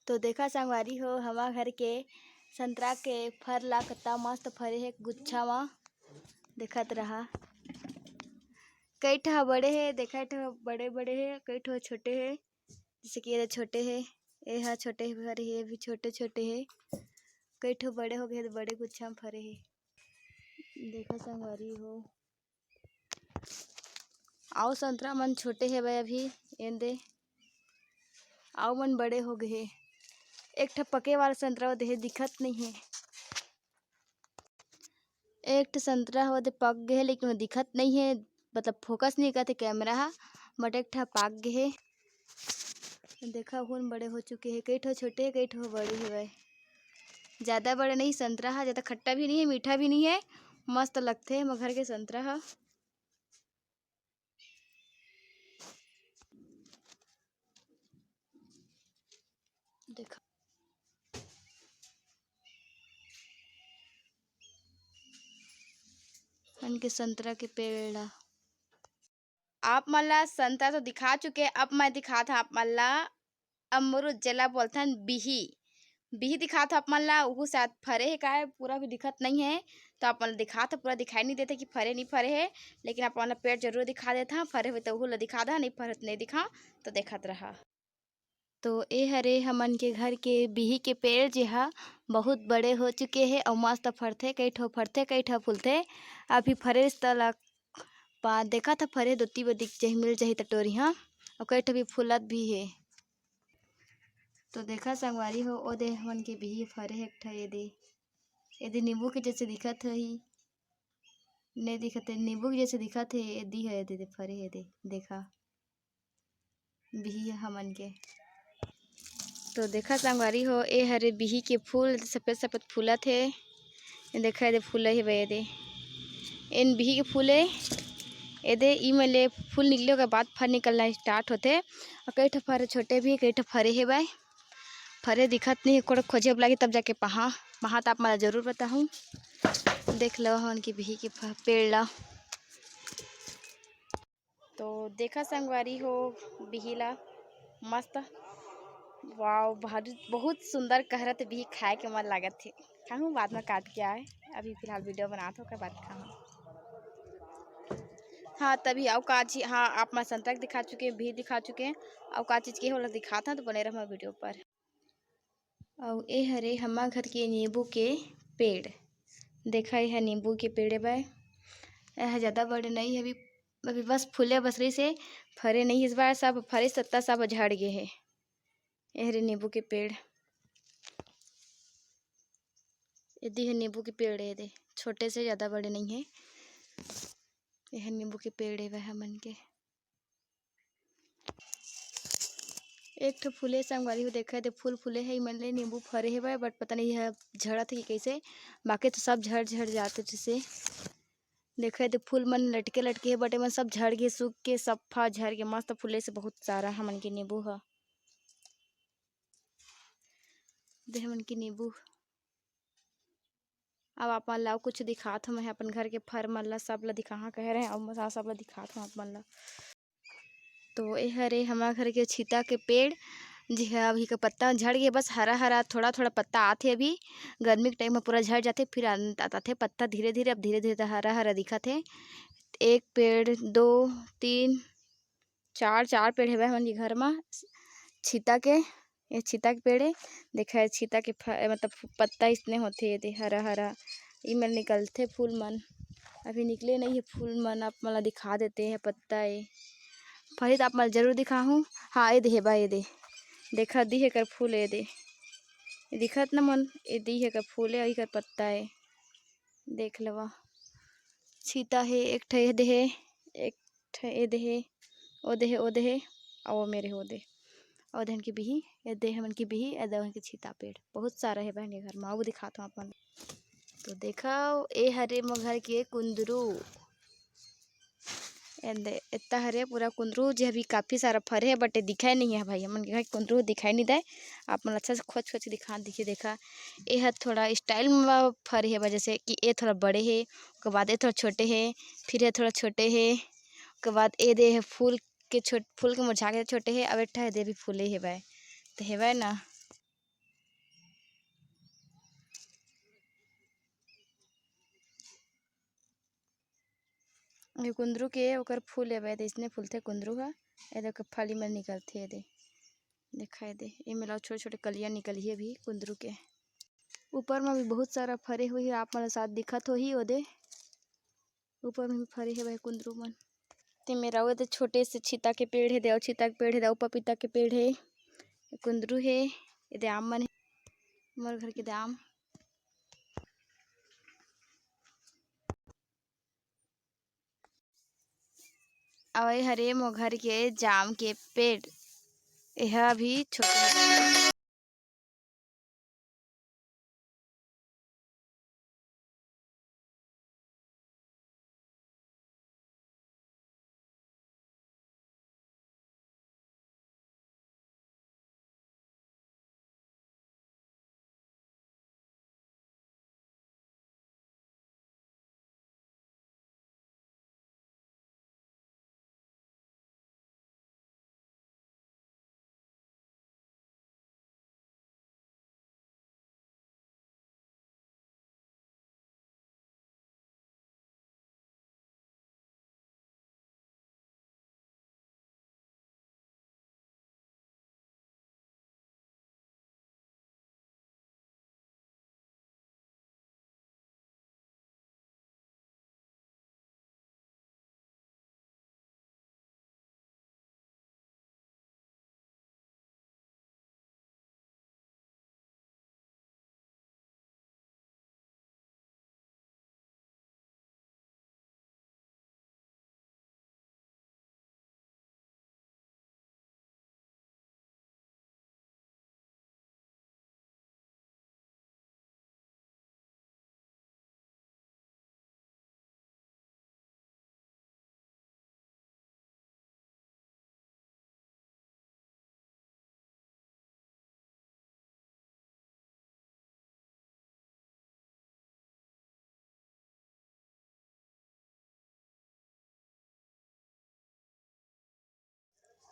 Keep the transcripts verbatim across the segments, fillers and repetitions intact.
तो देखा संगवारी हो, हमा घर के संतरा के फर ला कत्ता मस्त फरे हे गुच्छा म। देखत रहा, कई ठा बड़े हे, देखा, ठा बड़े बड़े हे, कई ठो छोटे हे। जैसे कि ये छोटे हे, ये हा छोटे हे फरे हे, ये भी छोटे छोटे हे। कई ठो बड़े हो गए हे, बड़े गुच्छा म फरे हे। देखा संगवारी हो, अउ संतरा मन छोटे हेवय अभी, एंदे अउ मन बड़े हो गए हे। एक ठा पके वाला संतरा ओदे हे, दिखत नहीं हे। एक ठा संतरा ओदे पक गए हे, लेकिन वो दिखत नहीं हे, मतलब फोकस नहीं करते कैमरा हा, बट एक ठा पाक गए हे। देखा, हुन बड़े हो चुके हे, कई ठो छोटे हे, कई ठो बड़े हेवय। ज़्यादा बड़े नहीं, संतरा हा ज़्यादा खट्टा भी नहीं है, मीठा भी नहीं है, मस्त लगथे हमर घर के संतरा हा। देखा, मन के संतरा के पेड़ ला। आप मन ला संतरा तो दिखा चुके, अब मैं दिखात हव आप मन ला अमरूद, जेला बोलथन बिही। बिही दिखात हव आप मन ला, उहू शायद फरे हे काय, पूरा भी दिखत नहीं है। तो आप मन ला दिखात हव, पूरा दिखाई नहीं देते कि फरे नहीं फरे हे, लेकिन आप मन ला पेड़ जरूर दिखा देत हव। फरे हुए तो उहू ला दिखा दा, नहीं फरे तो नहीं दिखा। तो देखत रहा। तो ए हरे हमन के घर के बिही के पेड़, जेहा बहुत बड़े हो चुके हे अउ मस्त फरथे, कई ठो फरथे, कई ठो फूलथे। अभी फरे तलक पा देखत ह, फरे दोती बदी जही मिल जही त टोरी ह, अउ कई ठो भी फूलत भी हे। तो देखा संगवारी हो, ओ दे हमन के बिही फरे हे एक ठो, ए दे, ए दे नींबू के जैसे दिखत होही, नहीं दिखत हे, नींबू के जैसे दिखत हे, ए दी हे, ए दे, दे फरे हे, ए दे, देखा। बिही हमन के। तो देखा संगवारी हो, ए हरे बिही के फूल, सफेद सफेद फूलत हे। ये देखा, एदे फूल हे बे, एदे। एन बिही के फूल हे। एदे, ई में ले फूल निकले, ओकर बाद फर निकलना स्टार्ट होथे। अउ कई ठो फर छोटे भी, कई ठो फरे हे बे। फरे दिखत नहीं, कोड़ खोजे बर लागी, तब जाके पहा, पहा त आप मन ला जरूर बताहूँ। देख लो हमन के बिही के फ-, पेड़ ला। तो देखा संगवारी हो बिही ला मस्त, वाओ, बहुत, बहुत सुंदर कहरत बिही, खाए के मन लागत हे। खाहूँ बाद में काट के आए, अभी फिलहाल वीडियो बनात हो, ओकर बाद खाहूँ। हाँ, तभी अउ का चीज, हाँ, आप मन संतरा के दिखा चुके, बिही दिखा चुके, अउ का चीज के होला दिखात हन, तो बने रहो वीडियो पर। अउ ए हरे हमर घर के नींबू के पेड़। देखा, ए ह नींबू के पेड़ ए बे। ए ह जादा बड़े नइ हे, अभी, अभी बस फूले बस रहिस हे, फरे नइ हे इस बार, सब फरे सत्ता सब झड़ गे हे। ए हरे नींबू के पेड़, एदी ह नींबू के पेड़ ए दे, छोटे से, जादा बड़े नइ हे। ए ह नींबू के पेड़ ए बे हमन के। एक ठो फूले संगवारी हो, देखा दे फूल फूले हे, इमन ले नींबू फरे हेवय, but पता नहीं यह झड़त हे कि कैसे, बाकी तो सब झड़ झड़ जाते जैसे। देखा दे फूल मन लटके लटके हे, but एमन सब झड़ के सूख के सफा झड़ के मस्त फूले से बहुत सारा हमन के नींबू ह। दे हमन के नींबू। अब आप मन ला अउ कुछ दिखात हव, मैं अपन घर के फर मन ला, सब ला दिखाहा कहे रहे, अब मैं सब ला दिखात हव आप मन ला। तो ए हरे हमर घर के छीता के पेड़, जेहा अभी के पत्ता झड़ गे, बस हरा हरा थोड़ा थोड़ा पत्ता आथे। अभी गर्मी के टाइम में पूरा झड़ जाथे, फिर आन-, आथे पत्ता धीरे धीरे, अब धीरे धीरे हरा हरा दिखत हे। एक पेड़, दो, तीन, चार, चार पेड़ हेवय हमन के घर म छीता के। ये छीता के पेड़ हे, देखा, ये छीता के फ-, मतलब पत्ता इसने होथे, ये दे हरा हरा, इमन निकलथे फूल मन। अभी निकले नहीं हे फूल मन, आप मन ला दिखा देते हैं पत्ता ए। फरी त आप मन ला जरूर दिखाहूँ। हाँ, ये दे हे बा, ये दे, देखा, दी हे कर फूल, ये दे, ये दिखत न मन, ये दी हे कर फूल ए, अउ एकर पत्ता ए। देख लेवा, छीता हे, एक ठे ए दे हे, एक ठे ए दे हे, ओ दे हे, ओ दे हे, अउ ओ मेरे हे ओ दे। ओ दे हमन के बिही, ए दे हमन के बिही, ए दे हमन के छीता पेड़। बहुत सारा हे बहन के घर म, अउ दिखात हव अपन। तो देखव, ए हरे मोर घर के कुंदरू। एदे, एत्ता हरे पूरा कुंदरू, जे अभी काफी सारा फरे हे, but ए दिखाई नहीं हे भाई, हमन के घर के कुंदरू दिखाई नहीं दे। आप मन अच्छा से खोज खोज के दिखा, दिखे, देखा, ए ह थोड़ा style म फरे हे बा, जैसे कि ए थोड़ा बड़े हे, ओकर बाद ए थोड़ा छोटे हे, फिर ए थोड़ा छोटे हे, ओकर बाद ए दे हे फूल के छोट-, फूल के मुरझा के छोटे हे, अब एक ठा ए दे भी फूले हे बा, त हेवय ना। ये कुंदरू के ओकर फूल एवे, अइसने फूलथे कुंदरू ह। ए दे ओकर फली मन निकलथे, ए दे। देखा, ए दे, एमे ला छोटे-छोटे कलियाँ निकलही अभी कुंदरू के। ऊपर म भी बहुत सारा फरे होही, आप मन ला शायद दिखत होही, ओ दे। ऊपर म भी फरे हेवय कुंदरू मन। ते मेरा ओ दे छोटे से छीता के पेड़ हे, दे अउ छीता के पेड़ हे, दे अउ पपीता के पेड़ हे। कुंदरू हे, ए दे आम मन हे, मोर घर के दे आम। अउ ए हरे मोर घर के जाम के पेड़, एहा अभी छोटे हे।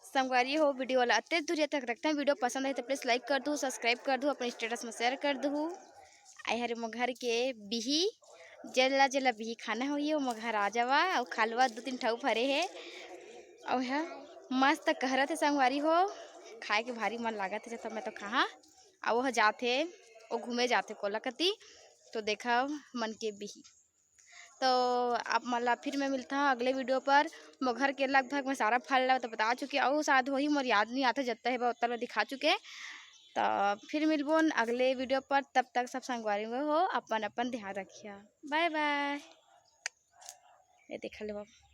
संगवारी हो, video ला अत्ते दूरिया तक रखथन। Video पसंद आही तो please like कर दू, subscribe कर दू, अपन status में share कर दू। आई हरे मोर घर के बिही, जेला जेला बिही खाना होही, ओ मोर घर आ जावा, अउ खा लवा, दू तीन ठऊ फरे हे। अउ ह मस्त कहरत हे संगवारी हो, खाए के भारी मन लागत हे, जब मैं तो खाहा। अउ ओह जाथे, ओ घूमे जाथे कोला कती, तो देखा मन के बिही। तो आप मन ला फिर मैं मिलता हूँ अगले video पर। मोर घर के लगभग मैं सारा फल ला तो बता चुकी, अउ शायद होही मोर याद नहीं आथे, जत्ता हे बा ओत्ता ला दिखा चुके। तो फिर मिलबोन अगले video पर, तब तक सब संगवारी हो अपन अपन ध्यान रखिया, bye bye। ये देख ले बाबू।